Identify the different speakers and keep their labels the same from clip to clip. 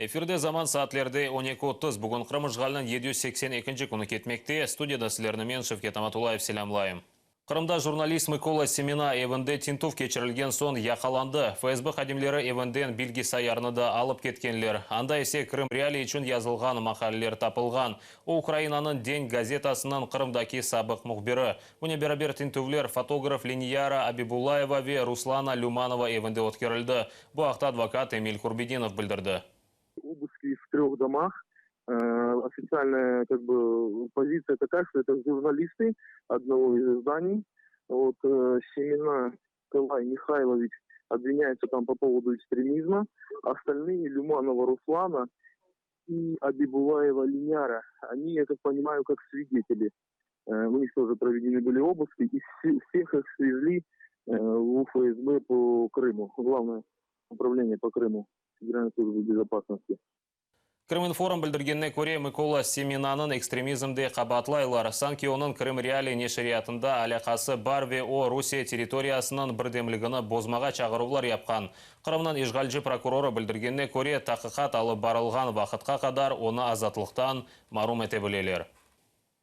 Speaker 1: Efirde zaman saatlerde 12.30. Bugün Qırım işğaliniñ 782 künü ketmekte. Studiyada sizlerni men, Şevket Amatullayev, selâmlayım. Qırımda jurnalist Mıkola Semena evinde tintüv keçirilgen soñ yaqalandı. FSB hadimleri evinden bilgisayarnı da alıp ketkenler. Anda ise Krım Realii içün yazılğan maqaleler tapılğan. O, Ukrainanıñ Den gazetasınıñ Qırımdaki sabıq mühbiri. Bunen beraber tintüvler fotograf Leniyara Abibullayeva ve Ruslana Lümanova evinde ötkerildi. Bu aqta advokat Emil Kurbedinov bildirdi.
Speaker 2: Obıski v treh domah. Ofitsialnaya, kak bı, pozitsiya takaya, çto eto jurnalisty odnogo iz izdaniy. Vot, Semena Nikolay Mihayloviç obvinâyetsâ tam po povodu ekstremizma, ostalnıye, Lümanova Ruslana i Abibulayeva Lenâra, oni, ya tak ponimayu, kak svideteli. U nih toje provedeny byli obyski, i vseh ih svezli v UFSB po Krımu, Glavnoye upravleniye po Krımu Federalnoy slujby bezopasnosti.
Speaker 1: Krıminform bildirgenine köre, Mıkola Semenanıñ ekstremizmde qabaatlaylar. Sanki onıñ Krım Realii neşriyatında alâqası bar ve o, Rusiye territoriyasınıñ birdemligini bozmağa çağıruvlar yapqan. Qırımnıñ işğalci prokurorı bildirgenine köre, taqiqat alıp barılğan vaqıtqa qadar onı azatlıqtan marum ete bileler.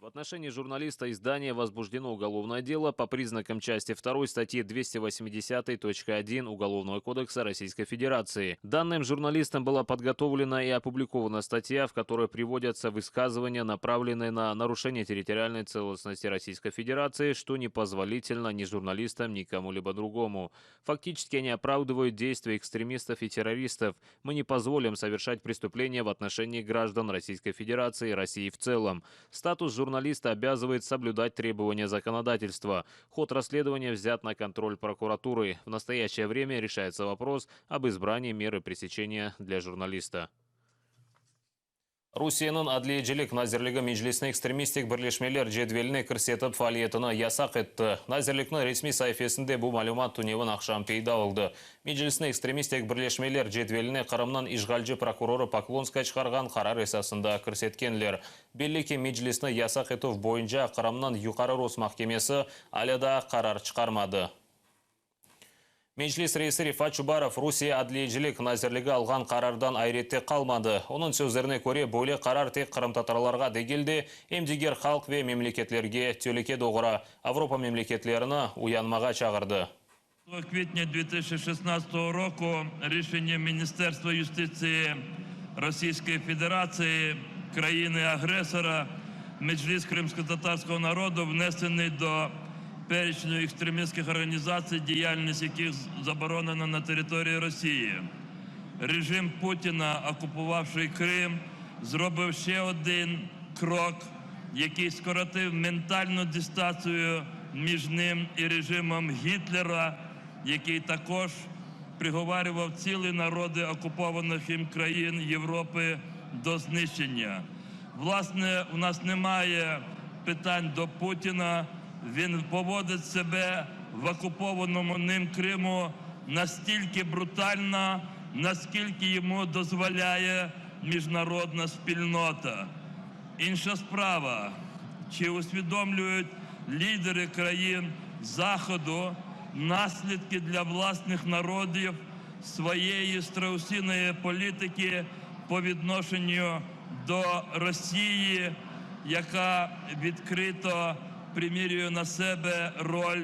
Speaker 1: В отношении журналиста издания возбуждено уголовное дело по признакам части 2 статьи 280.1 Уголовного кодекса Российской Федерации. Данным журналистам была подготовлена и опубликована статья, в которой приводятся высказывания, направленные на нарушение территориальной целостности Российской Федерации, что непозволительно ни журналистам, ни кому-либо другому. Фактически они оправдывают действия экстремистов и террористов. Мы не позволим совершать преступления в отношении граждан Российской Федерации и России в целом. Статус журналиста обязывает соблюдать требования законодательства. Ход расследования взят на контроль прокуратуры. В настоящее время решается вопрос об избрании меры пресечения для журналиста. Rusiyeniñ Adliyecilik nazirligi Meclisni ekstremistik birleşmeler cedveline kirsetip faaliyetini yasaq etti. Nazirlikniñ resmiy saifesinde bu malümat tünevin aqşam peyda oldı. Meclisni ekstremistik birleşmeler cedveline Qırımnıñ işğalci prokurorı Poklonskaya çıqarğan qarar esasında kirsetkenler. Belli ki, Meclisni yasaq etüv boyunca Qırımnıñ Yuqarı Rus mahkemesi alâ daa qarar çıqarmadı. Meclis reisi Refat Çubarov Rusiye Adliyecilik nazirligi alğan qarardan ayrette qalmadı. Onıñ sözlerine köre, böyle qarar tek qırımtatarlarğa degil de, em diger halq ve memleketlerge telüke doğura. Avropa memleketlerini uyanmağa çağırdı.
Speaker 3: Kvitnâ 2016 roku rişenniam Ministerstva yustitsii Rossiyskoyi Federatsii, krainı-agresora, Meclis qırımskotatarskogo narodu vnesenıy do pereçnü ekstremistskih organizatsiy, deyalnıst yakih zaboronena na territoriyi Rossiyi. Rejim Putina, okupuvavşıy Krım, zrobıv şe odin krok, yakiy skorotıv mentalnu distatsiyu mij nim i rejimom Gitlera, yakiy takoj prigovarüvav tsilı narodı okupovanıh im krain Yevropı do znişçennâ. Vlasne, u nas nemaye pıtan do Putina, vin povodıt sebe v okupovanom nim Krımu nastilki brutalno, naskilki yemu dozvolâye mijnarodna spilnota. İnşa sprava, çı usvidomlüyut liderı krain Zahodu naslidki dlâ vlasnıh narodiv svoyeyi strausinoye politiki po vidnoşennü do Rossiyi, yaka vidkrıto primirüye na sebe rol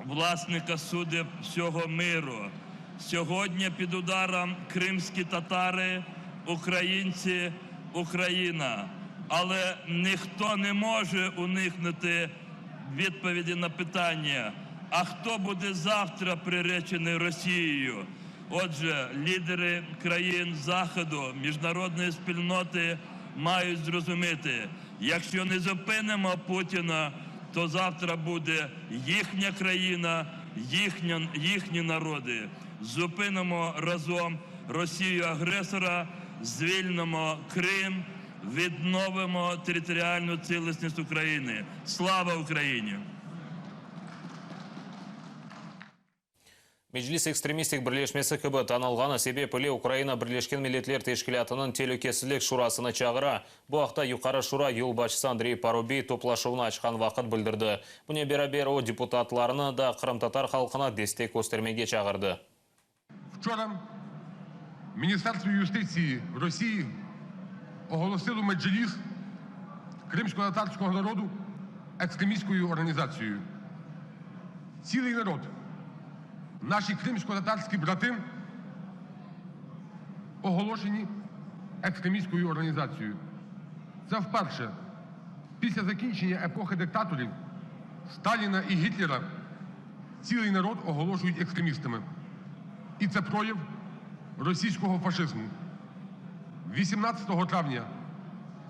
Speaker 3: vlasnıka sudeb vsögo miru. Sögodni pid udarom krımski tatarı, ukraintsi, Ukraina. Ale nihto ne može uniknutı vidpovidi na pıtannâ, a hto bude zavtra prireçenıy Rossiyeyu? Otje, liderı krain Zahodu, mijnarodnoyi spilnotı mayut zrozumiti, yakşço ne zupınımo Putina, to zavtra bude yıhña kraina, yıhñi narodı. Zupınımo razom Rossiyu-agresora, zvilnımo Krım, vidnovımo territorialnu tsilısnist Ukrainı. Slava Ukraini!
Speaker 1: Meclis ekstremistik birleşmesi kibi tanılğanı sebep ile Ukraina Birleşken Milletler Teşkilâtınıñ Telükesizlik Şurasını çağıra. Bu aqta Yuqarı Şura yolbaşçısı Andrey Parubiy toplaşuvnı açqan vaqıt bildirdi. Bunen beraber o, deputatlarnı da qırımtatar halqına destek köstermege çağırdı.
Speaker 4: Vçora Ministerstvo yustitsii Rosii oğolosılo Meclis krimсько-татарського народу ekstremistською організацією. Цілий народ, наші кримсько-татарські брати, оголошені екстремістською організацією. Це вперше після закінчення епохи диктаторів Сталіна і Гітлера цілий народ оголошують екстремістами. І це прояв російського фашизму. 18 травня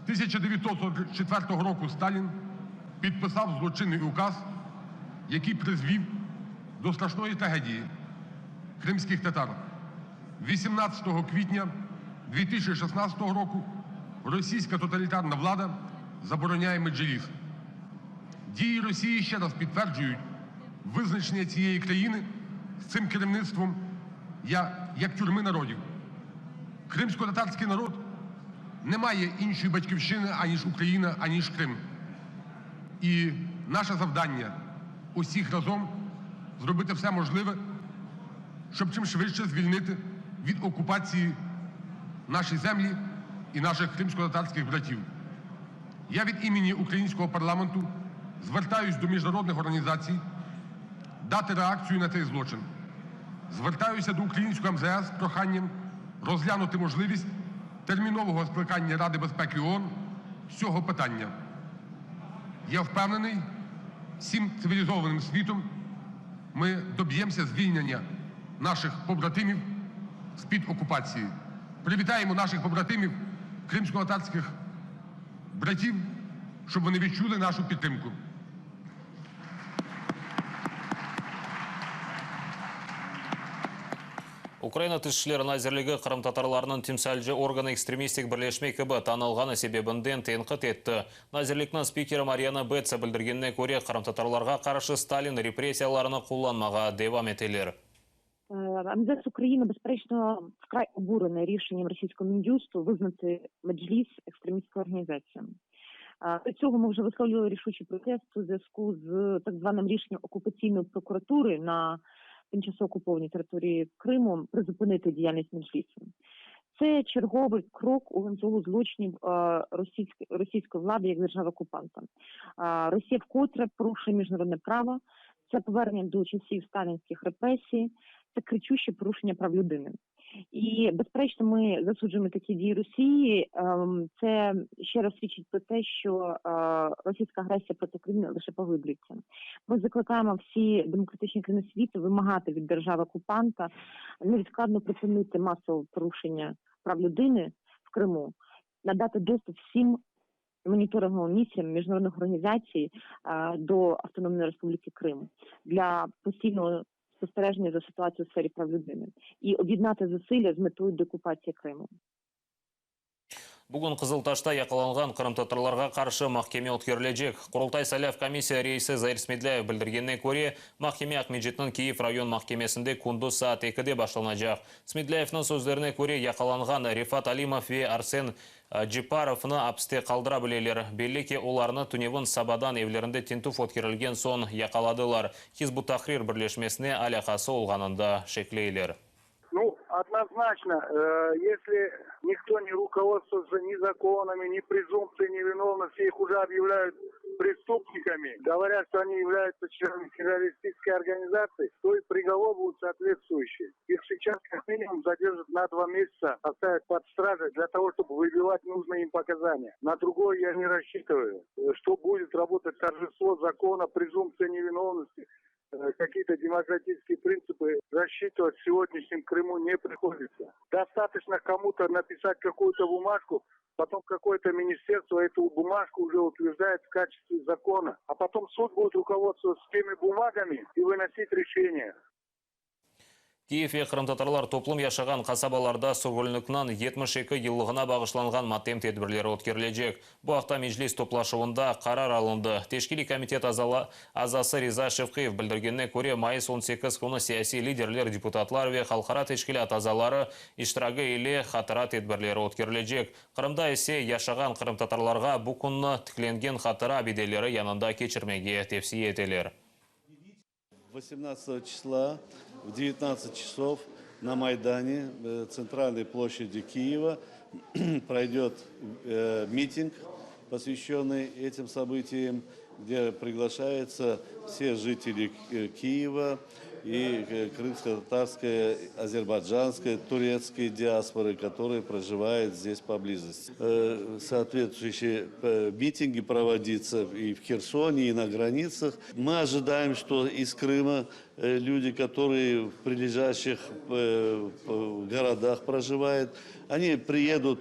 Speaker 4: 1944 року Сталін підписав злочинний указ, який призвів до страшної трагедії кримських татар. 18 квітня 2016 року російська тоталітарна влада забороняє Меджліс. Дії Росії ще раз підтверджують визначення цієї країни з цим керівництвом як тюрми народів. Кримсько-татарський народ не має іншої батьківщини, аніж Україна, аніж Крим. І наше завдання усіх разом зробити все можливе, щоб чим швидше звільнити від окупації наші землі і наших кримсько-татарських братів. Я від імені українського парламенту звертаюсь до міжнародних організацій дати реакцію на цей злочин. Звертаюся до українського МЗС з проханням розглянути можливість термінового скликання Ради безпеки ООН з цього питання. Я впевнений, всім цивілізованим світом ми доб'ємося звільнення наших побратимів з-під окупації. Привітаємо наших побратимів, кримсько-татарських братів, щоб вони відчули нашу підтримку.
Speaker 1: Ukraina Tış işler nazirligi qırımtatarlarnıñ timsalci organı ekstremistik birleşme kibi tanılğanı sebebinden tenqit etti. Nazirlikniñ spikeri Maryana Betsa bildirgenine köre, qırımtatarlarğa qarşı Stalin repressiyalarını qullanmağa devam eteler.
Speaker 5: MZS Ukrainy, bezперечно, вкрай обурене рішенням російського Мін'юсту визнати Меджліс екстремістською організацією. До цього ми вже висловлювали рішучий протест у зв'язку з так званим рішенням окупаційної прокуратури на тимчасово окупованій території Криму призупинити діяльність Меджлісу. Це черговий крок у ланцюгу злочинів російської влади як держави-окупанта. Росія вкотре порушує міжнародне право, це повернення до часів сталінських репресій, це кричуще порушення прав людини. І, безперечно, ми засуджуємо такі дії Росії. Це ще раз свідчить про те, що російська агресія проти України лише поглиблюється. Ми закликаємо всі демократичні країни світу вимагати від держави-окупанта невідкладно припинити масове порушення прав людини в Криму, надати доступ всім моніторинговим місіям міжнародних організацій до Автономної Республіки Крим для постійного спостереження за ситуацією у сфері прав людини і об'єднати зусилля з метою деокупації Криму.
Speaker 1: Bugün Qızıltaşta yaqalanğan qırımtatarlarğa qarşı mahkeme ötkerilecek. Qurultay saylav komissiya reisi Zair Smedlâyev bildirgenine köre, mahkeme Aqmescitniñ Kiyev rayon mahkemesinde kündüz saat ekide başlanacaq. Smedlâyevniñ sözlerine köre, yaqalanğan Refat Alimov ve Arsen Cepparovnı apiste qaldıra bileler. Belli ki, olarnı tünevin sabadan evlerinde tintüv ötkerilgen soñ yaqaladılar. Hizb ut-Tahrir birleşmesine alâqası olğanında şekleyler.
Speaker 6: Nu, odnoznaçno, esli nikto ne rukovodstvuetsya ni zakonami, ni prezumptsiey nevinovnosti, ih uje obyavlâyut prestupnikami, govorât, çto oni yavlâyutsya çlenami terroristisçeskoy organizatsii, to i prigovor budet sootvetstvuüşçiy. İh seyças kak minimum zaderjat na dva mesâtsa, ostavât pod stражey dlâ togo, çtoby vıbivat nujnıye im pokazaniya. Na drugoye ya ne rasçitıvayu, çto budet rabotat torjestvo zakona, prezumptsiya nevinovnosti, kakiye-to demokratiçeskiye printsipı rasçitıvat v segodnâşnem Krımu ne prihoditsâ. Dostatoçno komu-to napisat kakuyu-to bumažku, potom kakoye-to ministerstvo etu bumažku uje utverjdaet v kaçestve zakona, a potom sud budet rukovodstvovatsâ temi bumagami i vınosit reşeniye.
Speaker 1: Kiyev ve qırımtatarlar toplum yaşağan qasabalarda sürgünlikniñ 72 yıllığına bağışlanğan matem tedbirleri ötkerilecek. Bu aqta Meclis toplaşuvında qarar alındı. Teşkiliy komitet azası Riza Şevqiyev bildirgenine köre, mayıs 18 künü siyasiy liderler, deputatlar ve halqara teşkilât azaları iştiragi ile hatıra tedbirleri ötkerilecek. Qırımda ise yaşağan qırımtatarlarğa bu künni tiklengen hatıra abideleri yanında keçirmege tevsiye eteler.
Speaker 7: 18 числа в 19 часов на Майдане, центральной площади Киева, пройдет митинг, посвященный этим событиям, где приглашаются все жители Киева и крымско-татарской, азербайджанской, турецкой диаспоры, которые проживают здесь поблизости. Соответствующие митинги проводятся и в Херсоне, и на границах. Мы ожидаем, что из Крыма люди, которые в прилежащих городах проживают, они приедут,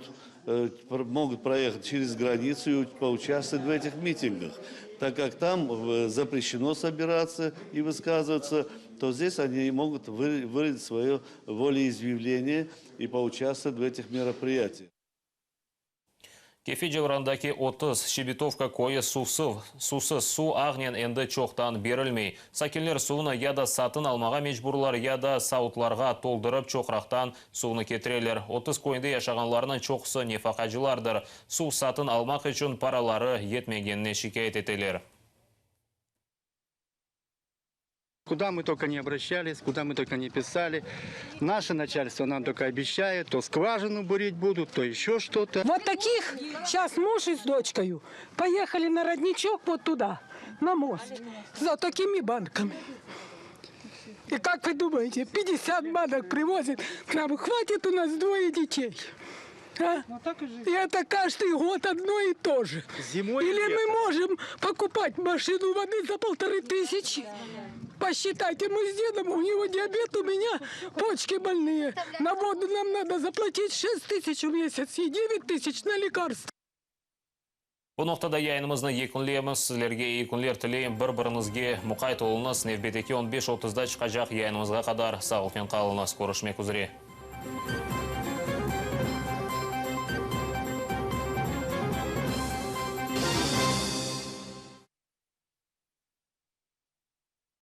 Speaker 7: могут проехать через границу и поучаствовать в этих митингах. Так как там запрещено собираться и высказываться, то здесь они могут выразить свое волеизъявление и поучаствовать в этих мероприятиях.
Speaker 1: Kefe civarındaki 30 Şebetovka köyü suvsız, suvsız suv ağnen endi çoqtan berilmey. Sakinler suvnı ya da satın almağa mecburlar, ya da savutlarğa toldurıp çoqraqtan suvnı ketireler. 30 köyünde yaşağanlarnıñ çoqusı nefaqacılardır. Suv satın almaq içün paraları yetmegenine şikâyet eteler.
Speaker 8: Куда мы только не обращались, куда мы только не писали. Наше начальство нам только обещает, то скважину бурить будут, то еще что-то.
Speaker 9: Вот таких сейчас муж и с дочкой поехали на родничок вот туда, на мост, за такими банками. И как вы думаете, 50 банок привозят, нам хватит у нас двое детей. А? И это каждый год одно и то же.
Speaker 8: Зимой
Speaker 9: Или
Speaker 8: и
Speaker 9: мы можем покупать машину воды за 1500. Посчитайте, мы с дедом, у него диабет, у меня почки больные. На воду нам надо заплатить 6 тысяч в месяц и 9 тысяч на лекарства.
Speaker 1: Bu noqtada yayınımıznı yekünleymiz. Sizlerge eyi künler tileyim. Bir-biriñizge muqayt oluñız. Nevbetteki 15.30-da çıqacaq yayınımızğa qadar sağlıqnen qalıñız. Körüşmek üzre.